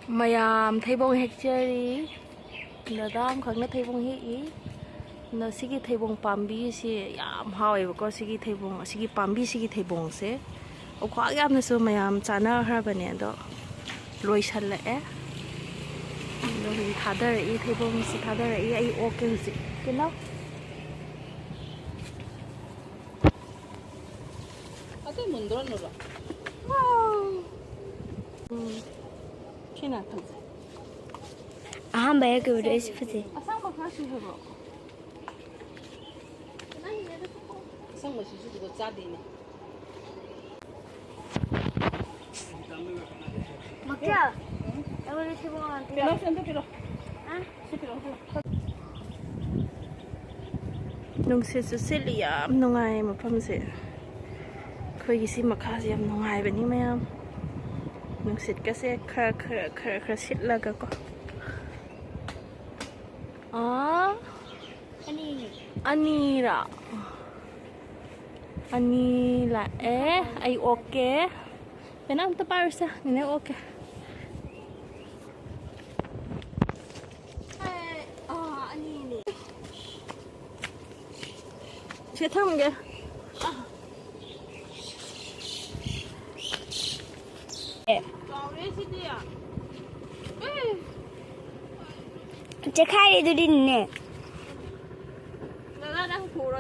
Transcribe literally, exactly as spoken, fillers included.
ꯃꯌꯥꯝ ꯊꯩꯕꯣꯡ ꯍꯦꯛꯆꯔꯤ꯫ ꯗꯗꯥ ꯑꯃꯈꯛꯅ ꯊꯩꯕꯣꯡ ꯍꯦꯛꯏ꯫ ꯑꯗꯣ ꯁꯤꯒꯤ ꯊꯩꯕꯣꯡ ꯄꯥꯝꯕꯤꯁꯤ ꯌꯥꯝ ꯍꯥꯎꯋꯦꯕꯀꯣ, ꯁꯤꯒꯤ ꯊꯩꯕꯣꯡ, ꯑꯁꯤꯒꯤ ꯄꯥꯝꯕꯤꯁꯤꯒꯤ ꯊꯩꯕꯣꯡꯁꯦ꯫ ꯑꯣ, ꯈ꯭ꯋꯥꯏ ꯌꯥꯝꯅꯁꯨ ꯃꯌꯥꯝ ꯆꯥꯅꯈ꯭ꯔꯕꯅꯦ, ꯑꯗꯣ ꯂꯣꯏꯁꯜꯂꯛꯑꯦ꯫ ꯑꯗꯣ ꯍꯧꯖꯤꯛ ꯊꯥꯗꯔꯛꯏ, ꯊꯩꯕꯣꯡꯁꯤ ꯊꯥꯗꯔꯛꯏ꯫ ꯑꯩ ꯑꯣꯛꯀꯦ ꯍꯧꯖꯤꯛ꯫ ꯀꯩꯅꯣ? ꯑꯇꯩ ꯃꯨꯟꯗ꯭ꯔꯣ ꯅꯨꯔꯣ? ꯎꯝ꯫ ꯁꯤꯅ ꯐꯖꯩ꯫ ꯑꯍꯥꯟꯕ ꯍꯦꯛ ꯀꯣꯏꯕꯗꯣ ꯑꯩꯁꯨ ꯐꯖꯩ꯫ ꯑꯁꯪꯕ ꯈꯔ ꯁꯨꯍꯜꯂꯣ꯫ ꯑꯁꯪꯕꯁꯤꯁꯨ ꯑꯗꯨꯒ ꯆꯥꯗꯦꯅꯦ꯫ ꯃꯛꯆꯥ, ꯑꯩꯉꯣꯟꯗ ꯊꯤꯕꯣꯡ ꯍꯥꯟ ꯄꯤꯔꯛꯑꯣ꯫ ꯄꯤꯔꯛꯑꯣ, ꯁꯤ ꯑꯝꯇ ꯄꯤꯔꯛꯑꯣ꯫ ꯑ? ꯁꯤ ꯄꯤꯔꯛꯑꯣ, ꯄꯤꯔꯛꯑꯣ꯫ ꯅꯨꯡꯁꯤꯠꯁꯨ ꯁꯤꯠꯂꯤ, ꯌꯥꯝ ꯅꯨꯡꯉꯥꯏꯌꯦ ꯃꯐꯝꯁꯦ꯫ ꯑꯩꯈꯣꯏꯒꯤ ꯁꯤ ꯃꯈꯥꯁꯦ ꯌꯥꯝ ꯅꯨꯡꯉꯥꯏꯕꯅꯤ ꯃꯌꯥꯝ꯫ ꯅꯨꯡꯁꯤꯠꯀꯁꯦ ꯈꯔ, ꯈꯔ, ꯈꯔ, ꯈꯔ ꯁꯤꯠꯂꯒꯀꯣ꯫ ꯑꯥ꯫ ꯑꯅꯤꯅꯦ꯫ ꯑꯅꯤꯔꯥ? ꯑꯅꯤ ꯂꯥꯛꯑꯦ꯫ ꯑꯩ ꯑꯣꯛꯀꯦ꯫ ꯄꯦꯅꯥ ꯑꯝꯇ ꯄꯥꯏꯔꯨꯁꯦ꯫ ꯅꯦꯅꯦ ꯑꯣꯛꯀꯦ꯫ ꯑꯦ, ꯑꯥ, ꯑꯅꯤꯅꯦ꯫ ꯁꯦ ꯊꯝꯒꯦ꯫ ꯆꯥꯎꯔꯦ ꯁꯤꯗꯤ꯫ ꯑꯦ꯫ ꯆꯦꯈꯥꯏꯔꯦ ꯑꯗꯨꯗꯤ ꯅꯦꯅꯦ꯫ ꯗꯗꯥ, ꯅꯪ ꯄꯨꯔꯣ꯫